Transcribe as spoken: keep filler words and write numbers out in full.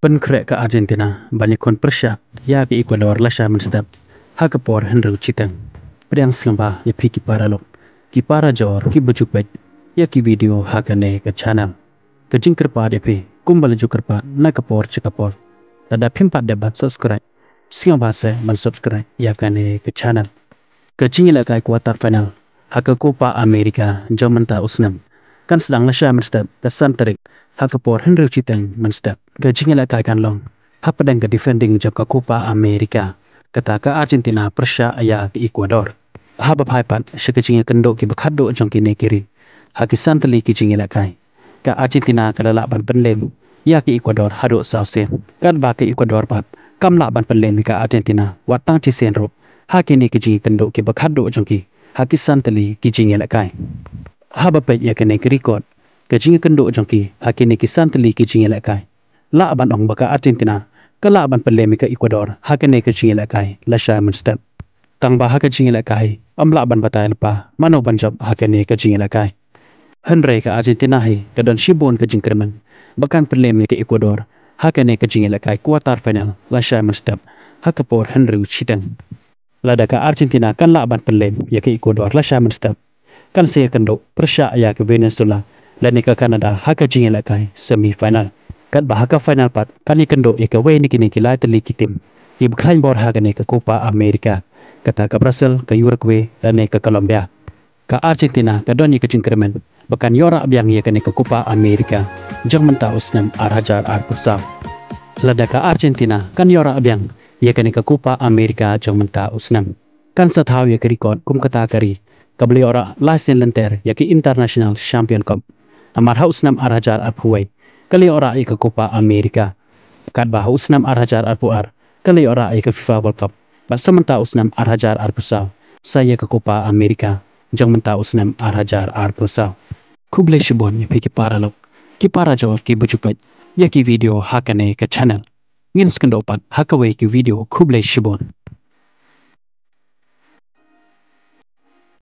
Pynkhreh ka Argentina ban ïakhun pyrshah ïa ka Ecuador lashai mynstep ha ka por hynriew shiteng. Pdiang sngewbha ïa phi ki paralok, ki parajor, ki ba ju peit ïa ki video ha kane ka channel. Ka jingkyrpad ïa phi kumba la ju kyrpad na ka por sha ka por, lada phim pat dep ban subscribe, sngewbha seh ban subscribe ïa kane ka channel. Ka jingïalehkai quarter final ha ka Copa America jong mynta u snem kan sdang lashai mynstep, ka san tarik, ha ka por hynriew shiteng mynstep. Ka jingïalehkai kan long hapdeng ka defending jong ka Copa America, kata ka Argentina, pyrshah ïa ka Ecuador. Haba phai pat sha ka jingïakynduh kiba khatduh jong kine ki ri ha ki san tylli ki jingïalehkai, ka Argentina ka la lah ban pynlem ïa ka Ecuador haduh saw sien, katba ka Ecuador pat kam lah ban pynlem ïa ka Argentina wat tang shisien ruh ha kine ki jingïakynduh kiba khatduh jong ki ha ki san tylli ki jingïalehkai. Haba peit ïa kane ka record ka jingïakynduh jong ki ha kine ki san tylli ki jingïalehkai, lah ban ong ba ka Argentina ka lah ban pynlem ïa ka Ecuador ha kane ka jingïalehkai lashai mynstep. Tangba ha ka jingïalehkai ym lah ban batai lypa mano ban jop ha kane ka jingïalehkai. Hynrei ka Argentina hi ka don shibun ka jingkyrmen ba kan pynlem ïa ka Ecuador ha kane ka jingïalehkai quarter final lashai mynstep ha ka por hynriew shiteng. Lada ka Argentina kan lah ban pynlem ïa ka Ecuador lashai mynstep, kan sa ïakynduh pyrshah ïa ka Venezuela lane ka Canada ha ka jingïalehkai semi final, katba ha ka final pat kan ïakynduh ïa kawei na kine ki lai tylli ki tim kiba khlaiñ bor ha kane ka Copa America, kata ka Brazil, ka Uruguay lane ka Colombia. Ka Argentina ka don ïa ka jingkyrmen ba kan ïoh rah biang ïa kane ka Copa America jong mynta u snem ar hajar arphew saw. Lada ka Argentina kan ïoh rah biang ïa kane ka Copa America jong mynta u snem, kan sa thaw ïa ka record kum kata ka ri kaba la ïoh rah lai sien lynter ïa ka International Champion Cup. Namar ha u snem ar hajar arphew wei ka la ïoh rah ïa ka Copa America, katba ha u snem ar hajar arphew ar ka la ïoh rah ïa ka FIFA World Cup, bad sa mynta u snem ar hajar arphew saw sa ïa ka Copa America jong mynta u snem ar hajar arphew saw. Khublei shibun ïa phi ki paralok, ki parajor, ki ba ju peit ïa ki video ha kane ka channel. Ngin sa ïakynduh pat ha kawei ka video. Khublei shibun.